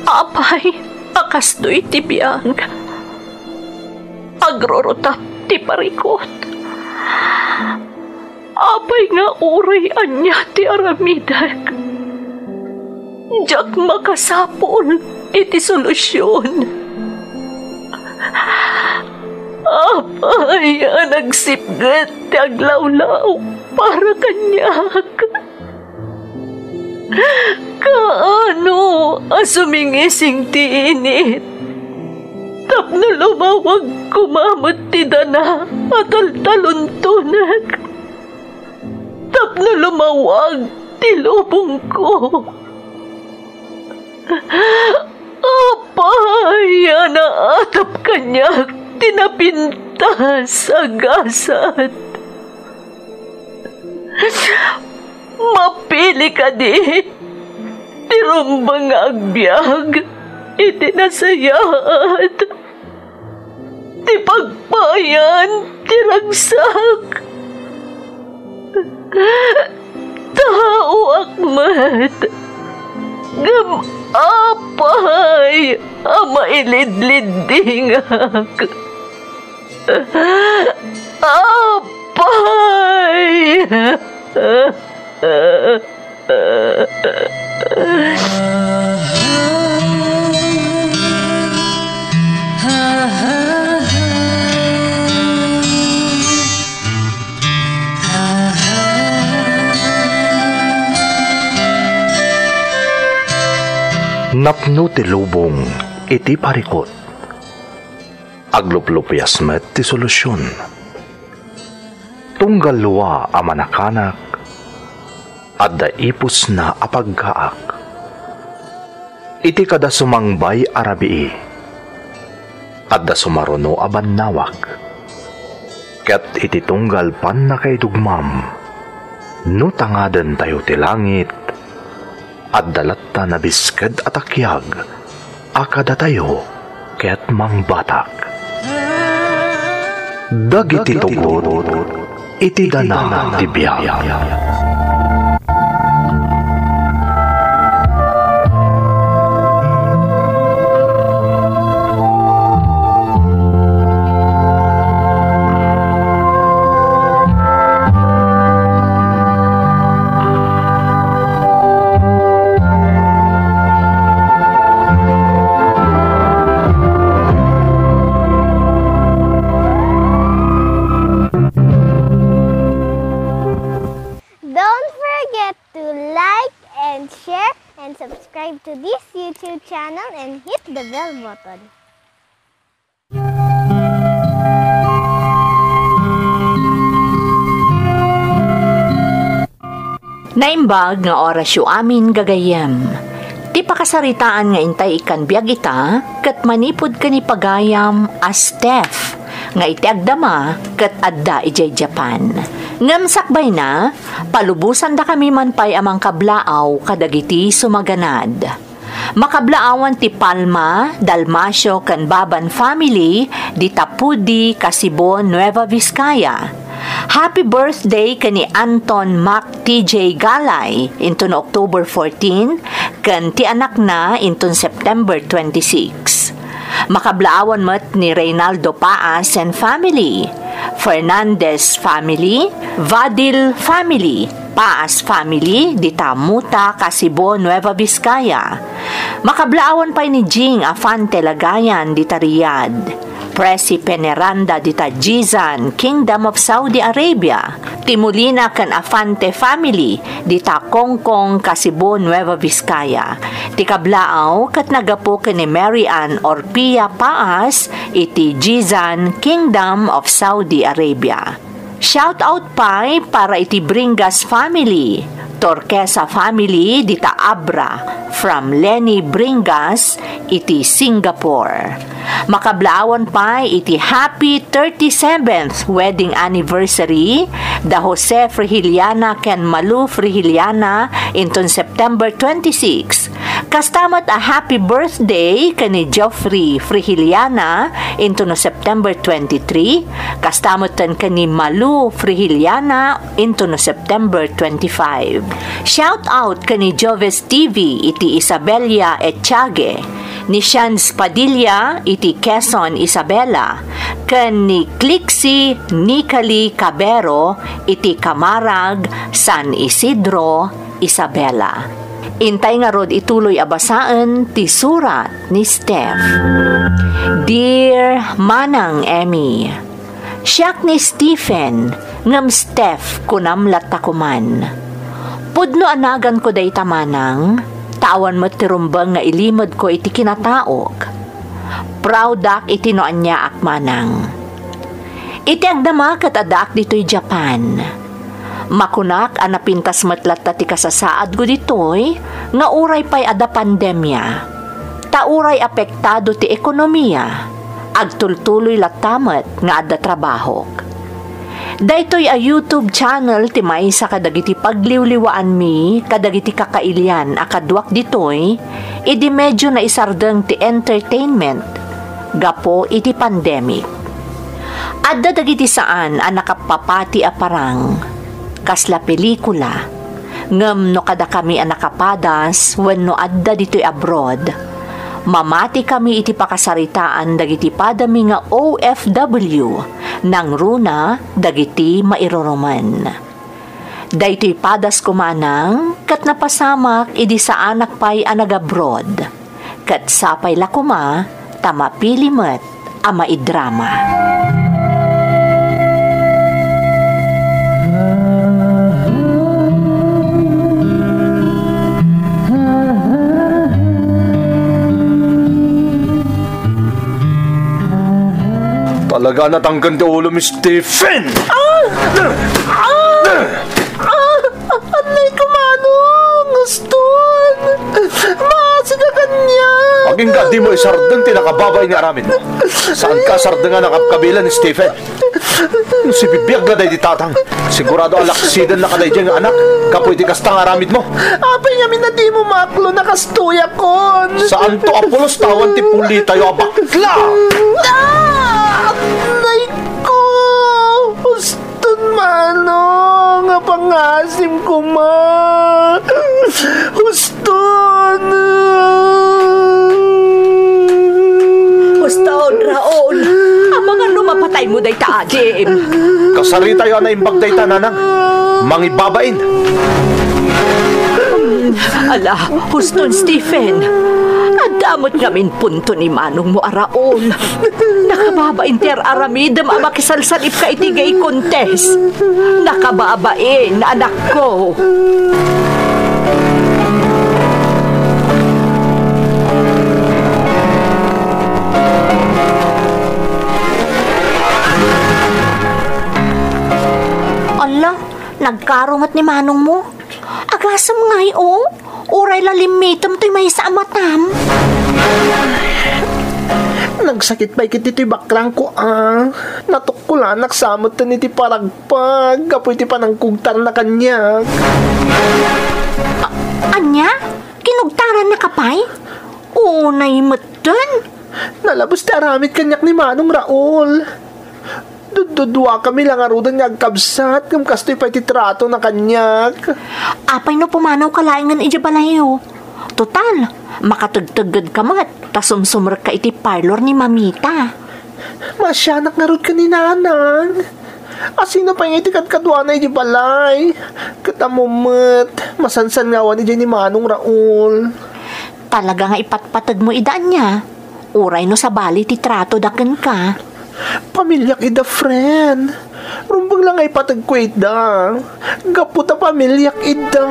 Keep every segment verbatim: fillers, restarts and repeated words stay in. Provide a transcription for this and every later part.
Apay a kastoy ti biag, agrurutap ti parikut. Apay nga uray ania ti aramidek, diak makasapul iti solusion. Apay a nagsipnget ti aglawlaw para kaniak? Kaano a sumingising ti init tapno lumawag koma met ti dana a taltaluntonek, tapno lumawag ti lubongko? Apay a naatap kaniak ti napintas a gasat? Mapili kadi ti rumbeng nga agbiag iti nasayaat, ti pagpayan ti ragsak? Taoak met, ngem apay a mailidliddingak? Apay! Napno ti lubong iti parikut. Agluplupias met ti solusion. Tunggal dua a manakanak, adda ipusna a paggaak. Iti kada sumangbay a rabii, adda sumaruno a bannawag. Ket iti tunggal pannakaidugmam, no tangadentayo ti langit, adda latta nabisked a takiag a kadatayo ket mangbatak. Dagiti tugot iti dana ti biag. Don't forget to like and share and subscribe to this YouTube channel and hit the bell button. Naimbag nga orasyo amin, gagayyem. Ti pakasaritaan nga intay ikkan biag ita ket manipud ken ni pagayam a Steph, nga iti agdama ket adda idiay Japan. Ngem sakbayna, palubosandakami man pay a mangkablaaw kadagiti sumaganad. Makablaawan ti Palma, Dalmacio, ken Baban family dita Pudi, Casibon, Nueva Vizcaya. Happy birthday ken ni Anton Mac T J Galay inton October fourteen, ken ti anakna inton September twenty-six. Makablaawan met ni Reynaldo Paas and family, Fernandez family, Vadil family, Paas family, dita Muta, Casibon, Nueva Vizcaya. Makablaawan pay ni Jing Afante Lagayan dita Riyadh. Presi Peneranda dita Jizan, Kingdom of Saudi Arabia. Ti Molina ken Afante family dita Kongkong, Casibon, Nueva Vizcaya. Ti kablaaw ket naggapu ken ni Mary Ann Orpia Paas iti Jizan, Kingdom of Saudi Arabia. Shout out pay para iti Bringas family, Torquesa family dita Abra, from Lenny Bringas iti Singapore. Makablaawan pay iti happy thirty-seventh wedding anniversary da Jose Frigiliana ken Malu Frigiliana inton September twenty-six, Kasta met a happy birthday ken ni Geoffrey Frihiliana into no September twenty-three, kasta met ken ni Malu Frihiliana into no September twenty-five. Shout out ken ni Joves T V iti Isabela Echage, ni Shans Padilla iti Quezon, Isabela, ken ni Clixie Nicali Cabero iti Camarag, San Isidro, Isabela. Intay ngarud ituloy a basaen ti surat ni Steph. Dear Manang Emmy, siak ni Stephen, ngem Steph kunam latta koman. Pudno a naganko dayta manang, ta awan met ti rumbeng nga ilimedko iti kinataok. Proud-ak iti no aniaak manang. Iti agdama ket addaak ditoy Japan. Makunak a napintas met latta ti kasasaadko ditoy nga uray pay adda pandemia, ta uray apektado ti ekonomia, agtultuloy latta met nga adda trabahok. Daytoy a YouTube channel ti maysa kadagiti pagliwliwaanmi kadagiti kakailian a kaduak ditoy idi medyo naisardeng ti entertainment gapu iti pandemic. Adda dagiti saan a nakapapati a parang, kasla pelikula, ngem no kadakami a nakapadas wenno adda ditoy abroad, mamatikami iti pakasaritaan dagiti padami nga O F W nangruna dagiti mairurumen. Daytoy padasko manang ket napasamak idi saanak pay a nagabroad. Ket sapay la koma ta mapili met a maidrama. Talaga natangken ti ulo, Miss Stephen! Ah! Ah! Ah! Anay ko, Manong! Uston! Maasika kaniak! Agingga, dimo isardeng ti nakababain nga aramidmo. Saanka a sardengan a kabkabilan ni Stephen. No sibibiag la daydi tatang, sigurado a laksidenna kadaydiay nga anak gapu iti kasta nga aramidmo. Apay ngamin a dimo maakloan a kastoyakon? Saanto a pulos ta awan ti pulitayo a bakla! Ah! Anay ko! Uston, Manong, a pangasim koma. Uston. Uston, Raul. Amangan no mapataymo dayta adim. Kasaritayo a naimbag dayta, nanang. Mangibabain. Ala, uston, Stephen. Adda met ngamin punto ni manongmo a Raul. Nakababain ti ar-aramidem a makisalsalipka iti gay contest. Nakababain, anakko. Ala, nagkaro met ni manongmo. Agasem ngay, o. Uray la limmitem toy maysa a matam. Nagsakit pay ketdi toy baklangko, a. Natukkolanak sa metten iti paragpag gapu iti panangkugtarna kaniak. A-, ania? Kinugtarannaka pay? Unay metten? Nalabes ti aramid kaniak ni Manong Raul. Dudduduakami la ngaruden nga agkabsat, ngem kastoy pay ti tratona kaniak. Apay no pumanawka laengen idiay balayyo? Total, makategteggedka met, ta sumsumrekka iti parlor ni Mamita. Maasianak ngarud ken ni Nanang. Asino pay nga iti kadkaduana idiay balay? Ket ammom met, masansan nga awan idiay ni Manong Raul. Talaga nga ipatpategmo ida ania? Uray no sabali ti tratoda kenka. Pamiliak ida, friend. Rumbeng la nga ipategko ida. Gapu ta pamiliak ida.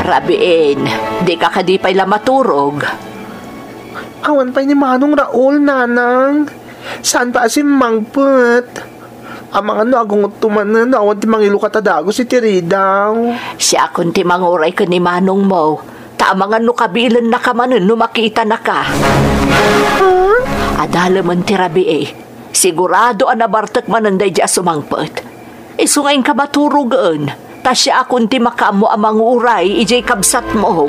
Rabiin, dika kadi pay la maturog? Awan pay ni Manong Raul, Nanang. Saan pay a simmangpet. Amangan no agungotto manen no awan ti mangilukat a dagus iti ridaw. Siakon ti manguray ken ni manongmo. Ta amangan no kabilennaka manen no makitanaka. Ha? Adalemen ti rabii. Sigurado a nabartek manen daydi a sumangpet. Isu nga inka maturogen. Ta siakon ti makaammo a manguray idiay kabsatmo.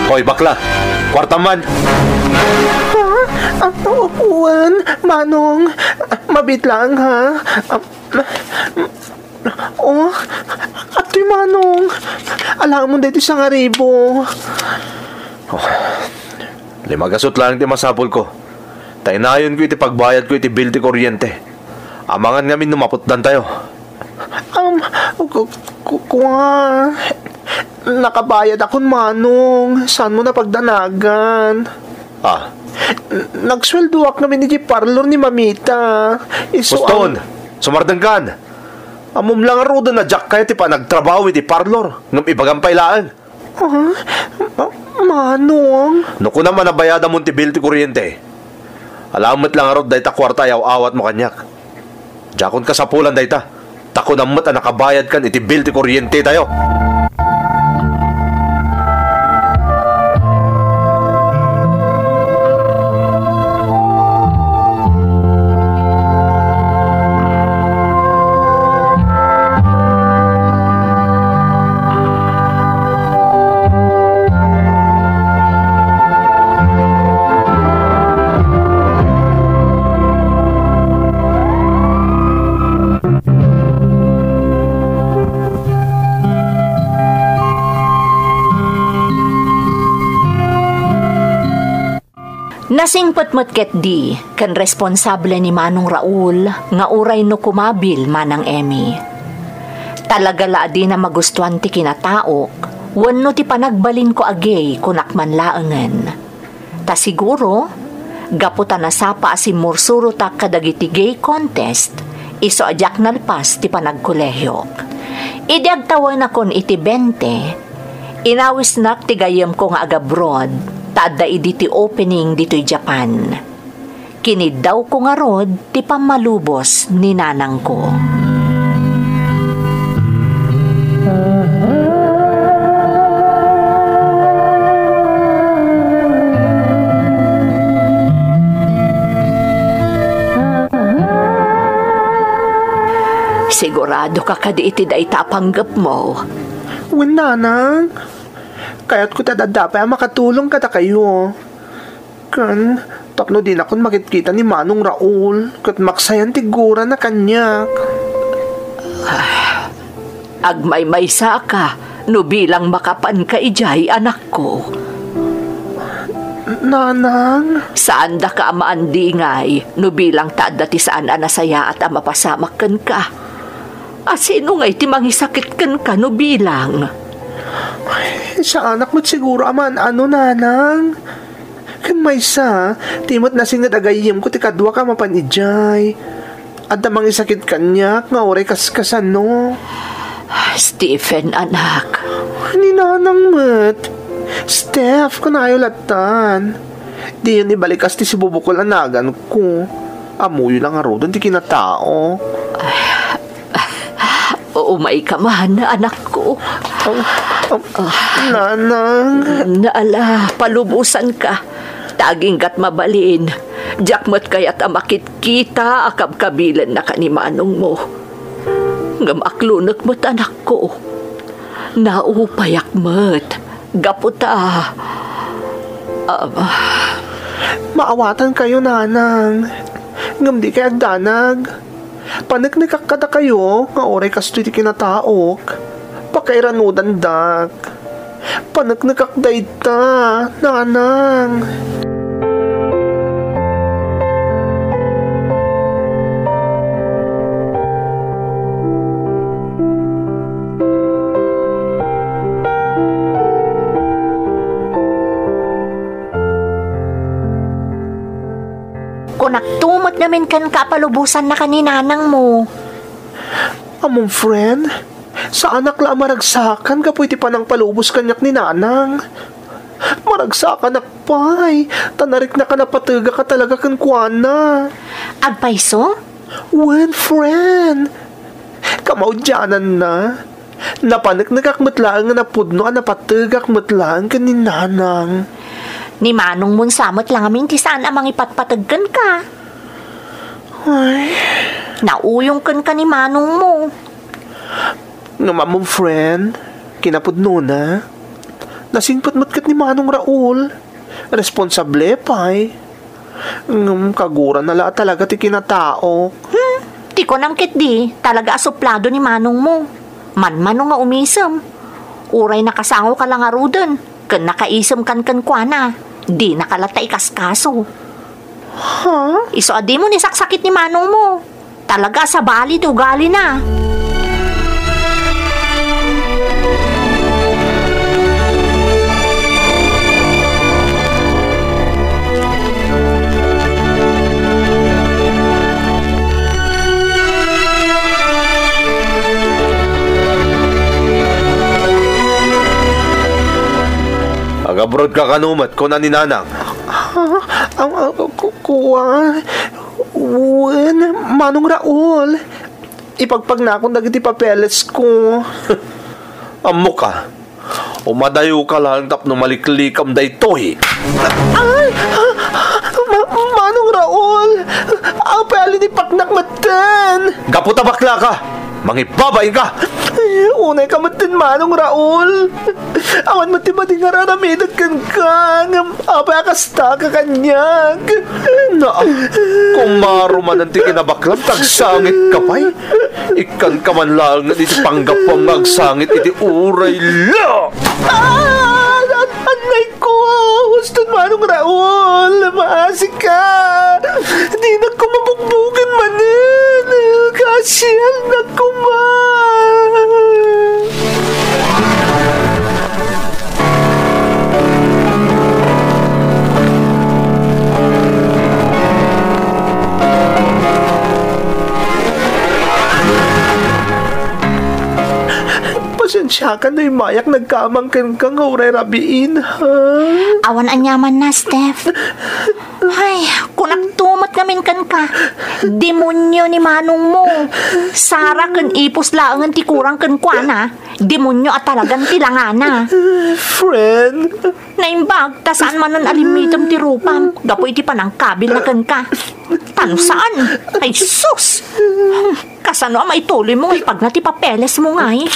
Hoy, bakla! Kuartam man! Ha? Ah, wen, Manong. Mabiit laeng, ha? Ah, Oh, atoy Manong. Alamon daytoy sangaribu. Oh, lima gasut laeng ti masapulko. Ta inayonko iti pagbayadko iti bill ti kuryente. Amangan ngamin no maputdantayo. Um, ku-, ku-, kua, nakabayadakon, Manong. Saanmo napagdanagan? Ah. N-, nagsueldoak ngamin iti parlor ni Mamita. Isu Puston! Sumardengkan! Ammom la ngaruden a diak kayat ti panagtrabaho iti parlor, ngem ibagam pay laeng. Ah, ma-, Manong? No kunam a nabayadamon ti bill ti kuryente, alaem met la ngarud dayta kuarta a yaw-awatmo kaniak. Diakon kasapulan dayta, ta kunam met a nakabayadkan iti bill ti kuryentetayo. Nasingpet met ketdi ken responsable ni Manong Raul nga uray no kumabil Manang Emmy. Talaga la a dina magustuan ti kinataok wenno ti panagbalinko a gay, kunak man laengen. Ta siguro, gapu ta nasapa a simmursurotak kadagiti gay contest, isu a diak nalpas ti panagkolehiok. Idi agtawenakon iti bente, inawisnak ti gayyemko nga agabroad, ta adda idi ti opening ditoy Japan. Kiniddawko ngarud ti pammalubos ni nanangko. Siguradoka kadi iti dayta a panggepmo? Wen, nanang. Kayatko ti adda pay a makatulong kadakayo. Ken tapno dinakon makitkita ni Manong Raul, ket maksayan ti gurana kaniak. Ah, agmaymaysaka no bilang makapanka idiay, anakko. Nanang? Saandaka a maandingay no bilang ta adda ti saan a nasayaat a mapasamak kenka. A sino ngay ti mangisakit kenka no bilang? Ay, saanak met siguro a maan-ano, nanang. Ken maysa, ti met nasinged a gayyemko ti kaduak a mapan idiay. Adda mangisakit kaniak nga uray kaskasano. Stephen, anak. Ni nanang met. Steph, kunayo lattan. Diyon ibalikas ti sibubukol a naganko. Ammoyo la ngaruden ti kinatao. Umayka man, anakko. Oh, oh, nanang. Naala, palubosanka. Ta aginggat mabalin, diak met kayat a makitkita a kabkabilennaka ni manongmo. Ngem aklonek met, anakko. Naupayak met. Gapu ta, ah, maawatankayo, nanang. Ngem dikay agdanag. Paneknekak kadakayo nga uray kastoy ti kinataok, pakairanudandak. Paneknekak dayta, nanang. Kunakto met Amin kenka a palubosanna ken ni nanangmo. Ammom, friend, saanak la a maragsakan gapu iti panangpalubos kaniak ni nanang. Maragsakanak pay, ta nariknak a napategak a talaga kenkuana. Agpayso? Wen, friend. Kamaudiananna, napaneknekak met laeng nga napudno a napategak met laeng ken ni nanang. Ni manongmon sa met la ngamin ti saan a mangipatpateg kenka. Ay. Nauyong kenka ni manongmo. Ngem ammom, friend, kinapudnona, nasingpet met ket ni Manong Raul. Responsable pay. Ngem kagurana la a talaga ti kinataok. Hmm, ti kunam ketdi, talaga a suplado ni manongmo. Manmano nga umisem. Uray nakasangoka la ngaruden, ken nakaisemkan kenkuana, dinaka latta ikaskaso. Ha? Isu a dimo ni saksakit ni manongmo. Talaga a sabali ti ugalina. Agabrodka kano met, kuna ni Nanang. Ah, ah, ah, ku-, kuwan. Wen, Manong Raul. Ipagpagnakon dagiti papelesko. Ammok a. Umadayoka laeng tapno maliklikam daytoy. Ay! Ma-, Manong Raul! Apay a linipaknak metten? Gapu ta baklaka! Mangibabainka! Unayka metten, Manong Raul! Awan met ti madi nga ar-aramidek kenka, ngem apay a kasta ka kaniak? Naa, kumaro manen ti kinabaklam, ta agsangitka pay. Ikkanka man laeng iti panggapuam nga agsangit iti uray la! Ah! An-, annay ko! Huston, Manong Raul! Maasika! Dinak ko mabugbugen manen! Kaasialnak koma! Pasensiakan no immayak nagkamang kenka nga uray rabiin, ha? Awan aniamanna, Steph. Ay, kunakto met ngamin kenka. Demonio ni manongmo. Sara ken ipus laengen ti kurang kenkuana. Demonio a talagan ti langana. Friend. Naimbag, ta saan manen a limmitem ti rupam gapu iti panangkabilna kenka. Ta no saan, ay sus! Kasano a maituloymo nga ipagna ti papelesmo ngay?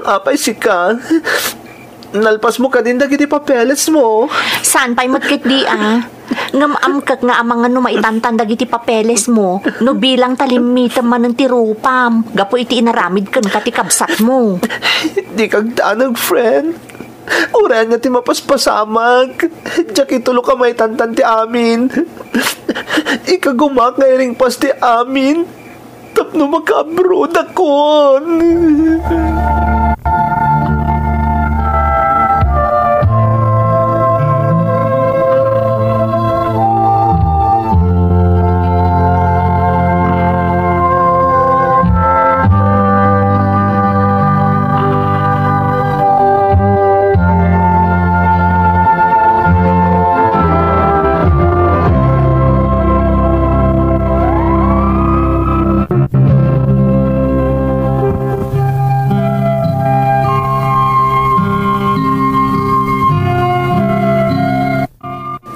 Apay sika? Nalpasmo kadin dagiti papelesmo? Saan pay met ketdi a? Ngem amkek nga amangan no maitantan dagiti papelesmo, no bilang ta limmitem manen ti rupam, gapu iti inaramid kenka ti kabsatmo. Dika agdanag, friend. Uray ania ti mapaspasamak, diak itulok a maitantan ti amin. Ikagumaak nga iringpas ti amin. Tapno makaabrodakon.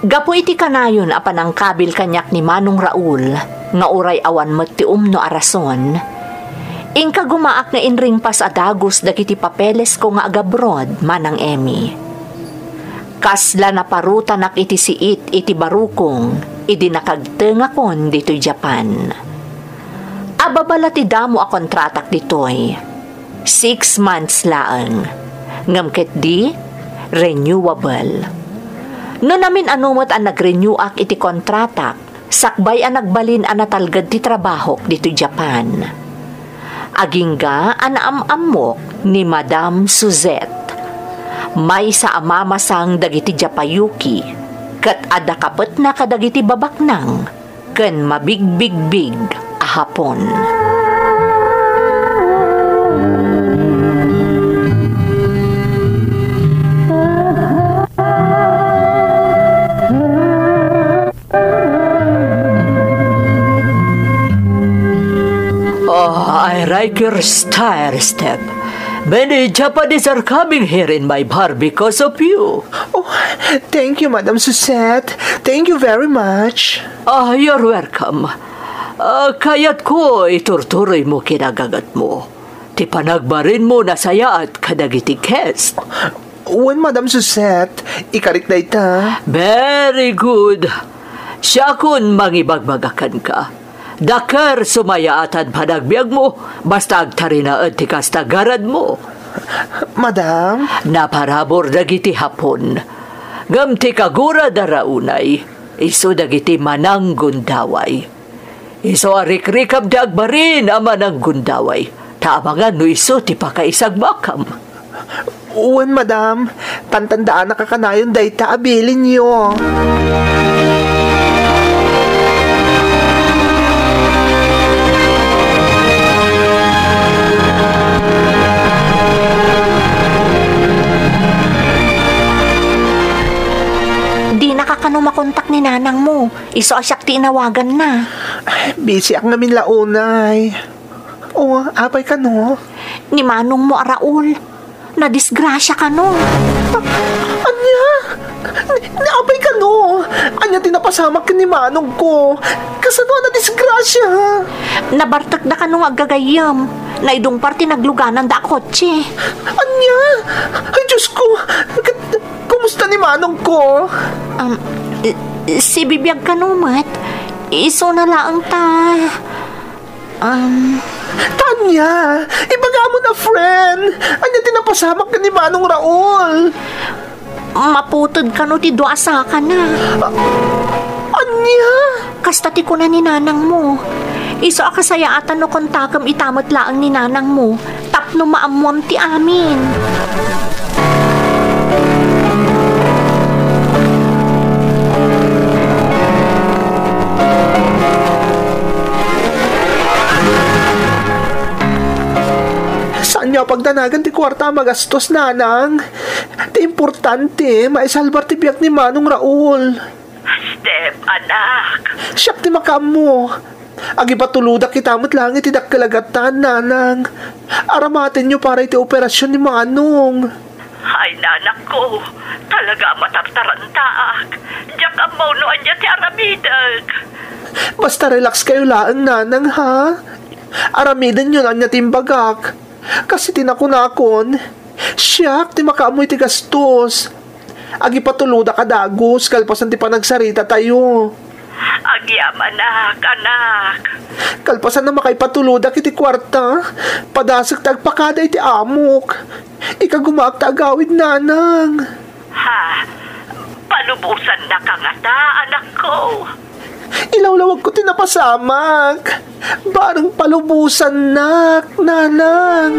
Gapu iti kanayon a panangkabil kaniak ni Manong Raul nga uray awan met ti umno a rason, inkagumaak nga inringpas a dagus dagiti papelesko nga agabroad, Manang Emmy. Kasla naparutanak iti siit iti barukong idi nakagtengakon ditoy Japan. Ababa la ti damo a kontratak ditoy. Six months laeng. Ngem ketdi, renewable. No namin-ano met a nagrenewak iti kontratak, sakbay a nagbalin a natalged ti trabahok ditoy Japan. Agingga a naam-ammok ni Madam Suzette, maysa a mamasang dagiti Japayuki. ket adda kapetna kadagiti babaknang ken mabigbigbig a Hapon. Oh, I like your style, Step. Many Japanese are coming here in my bar because of you. Oh, thank you, Madam Suzette. Thank you very much. Ah, you're welcome. Ah, kayatko iturturoymo kinagangatmo. Ti panagbarinmo nasayaat kadagiti guest. Wen, Madam Suzette, ikarik dayta. Very good. Siakon mangibagbaga kenka. Dakkel sumayaatan panagbiagmo, basta agtarinaed ti kasta garadmo. Madam? Naparabur dagiti Hapon. Ngem ti kagura da Raunay, isu dagiti mananggundaway. Isu a rikrikam ti agbarin a mananggundaway, ta amangan no isu ti pakaisagmakam. Wen, madam, tantandaanak a kanayon dayta a bilinyo. Dinaka kano makontak ni nanangmo. Isu a siak ti inawaganna. Ay, busy ak ngamin la unay. O, apay kano? Ni manongmo a Raul. Nadisgrasia kano. A-, ania? Ni, ni apay kano? Ania ti napasamak ken ni manongko? Kasano a nadisgrasia? Nabartekda kano nga aggagayyem. Naidungpar ti naglugananda a kotse. Ania? Ay, Diyos ko! Ket, kumusta ni manongko? Um, i-, sibibiag kano met. Isuna laeng ta, um, Tanya, ibagam a friend! Ania ti napasamak ken ni Manong Raul? Maputed kano ti dua a sakana. A-, ania? Kasta ti kuna ni nanangmo. Isu a kasayaatan no kontakem ita met laeng ni nanangmo tapno maammuam ti amin. Saanyo a pagdanagan ti kuarta a magastos, nanang. Ti importante, maisalbar ti biag ni Manong Raul. Step, anak. Siak ti makaammo. Agipatulodak ita met laeng iti dakkel a gattan, nanang. Aramatenyo para iti operasyon ni Manong. Ay, nanakko, talaga a matartarantaak. Diak ammo no ania ti aramidek. Basta relax kayo laeng, nanang, ha? Aramidenyo no ania ti imbagak. Kas iti nakunakon, siak ti makaammo iti gastos. Agipatulodak a dagus kalpasan ti panagsaritatayo. Agyamanak, anak. Kalpasan a makaipatulodak iti kuarta, padasek ta agpakada iti amok. Ikagumaak ta agawid, nanang. Ha? Palubosannaka ngata, anakko? Ilawlawagko ti napasamak. Bareng palubosannak, nanang.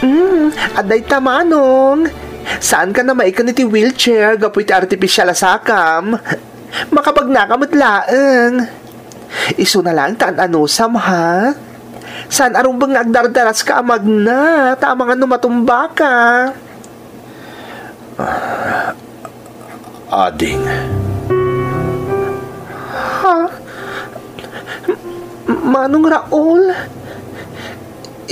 Mm, adda ita, Manong. Saankan a maiken iti wheelchair gapu iti artificial a sakam. Makabagnaka met laeng. Isuna laeng ta an-anusam, ha? Saan a rumbeng nga agdardaraska a magna, ta amangan no matumbaka. Ading. Ha? M-, Manong Raul?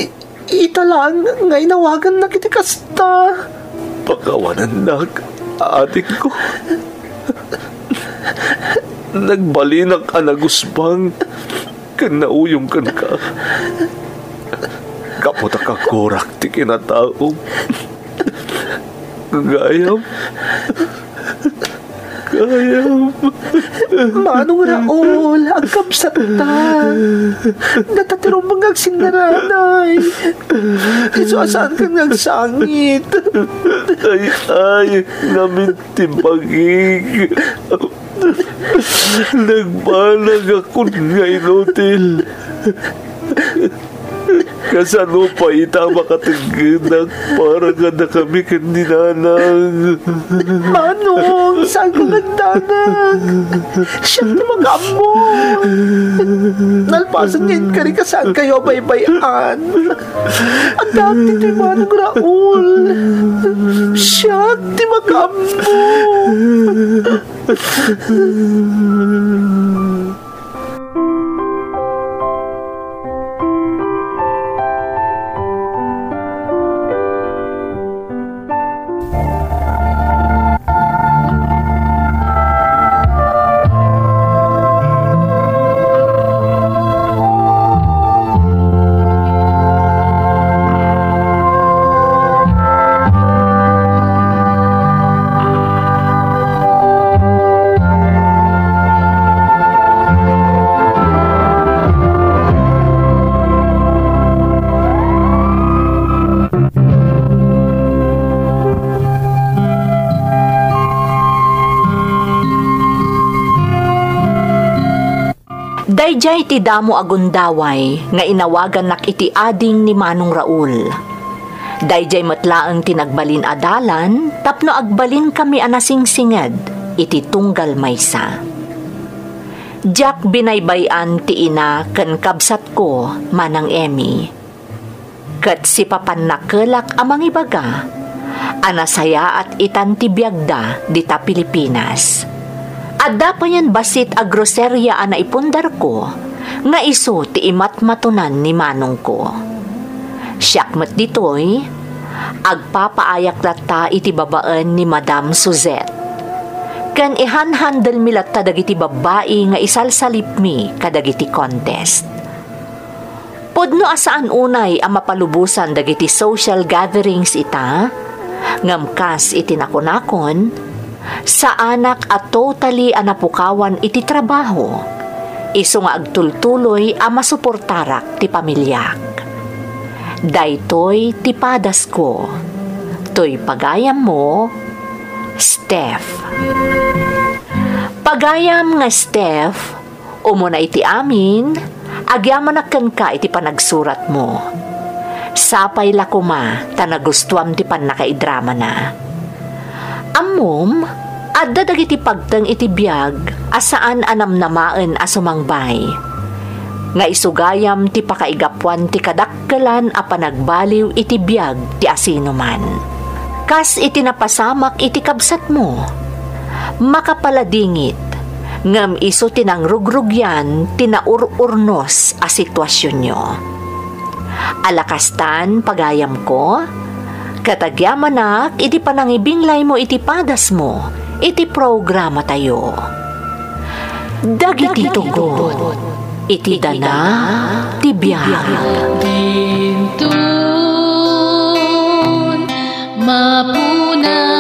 I-, Ita laeng nga inawagannak iti kasta. Pakawanannak, adingko. Nagbalinak a nagusbang ken nauyong kenka. Kap-, Ammok ta kagurak ti kinataom. Gayam. Gayam. Manong Raul, agkabsatta. Natatirong nga agsinnaranay. Isu a saankan nga agsangit. Ay, ay, ngamin ti bagik. Nagbanag akon nga inutil. Kasano pay ita a makatenggennak para kadakami ken ni Nanang? Manong, saanko nga agdanag. Siak ti makaammo. Nalpasen nga inkari a saankayo a baybay-an. Adda ditoy Manong Raul. Siak ti makaammo. Daydiay ti damo a gundaway nga inawagannak iti ading ni Manong Raul. Daydiay met laeng ti nagbalin a dalan tapno agbalinkami a nasingsinged iti tunggal maysa. Diak binaybay-an ti ina ken kabsatko, Manang Emmy. Ket sipapannakelak a mangibaga a nasayaat itan ti biagda dita Pilipinas. Adda payen bassit a groseria a naipundarko nga isu ti imatmatonan ni manongko. Siak met ditoy, agpapaayak latta iti babaen ni Madam Suzette. Ken ihanhandelmi latta dagiti babbai nga isalsalipmi kadagiti contest. Pudno a saan unay a mapalubosan dagiti social gatherings ita, ngem kas iti nakunakon, saanak a totally a napukawan iti trabaho, isu nga agtultuloy a masuportarak ti pamiliak. Daytoy ti padasko. Toy pagayammo, Steph. Pagayam nga Steph, umuna iti amin, agyamanak kenka iti panagsuratmo. Sapay la koma ta nagustuam ti pannakaidramana. Ammom, adda dagiti pagteng iti biag a saan a namnamaen a sumangbay. Nga isu gayam ti pakaigapuan ti kadakkelan a panagbaliw iti biag ti asinoman. Kas iti napasamak iti kabsatmo, makapaladingit, ngem isu ti nangrugrugian ti naur-urnos a situasionyo. Ala kastan, pagayamko, ket agyamanak iti panangibinglaymo iti padasmo iti programatayo. Dagiti tugot iti dana ti biag. Dinton mapuna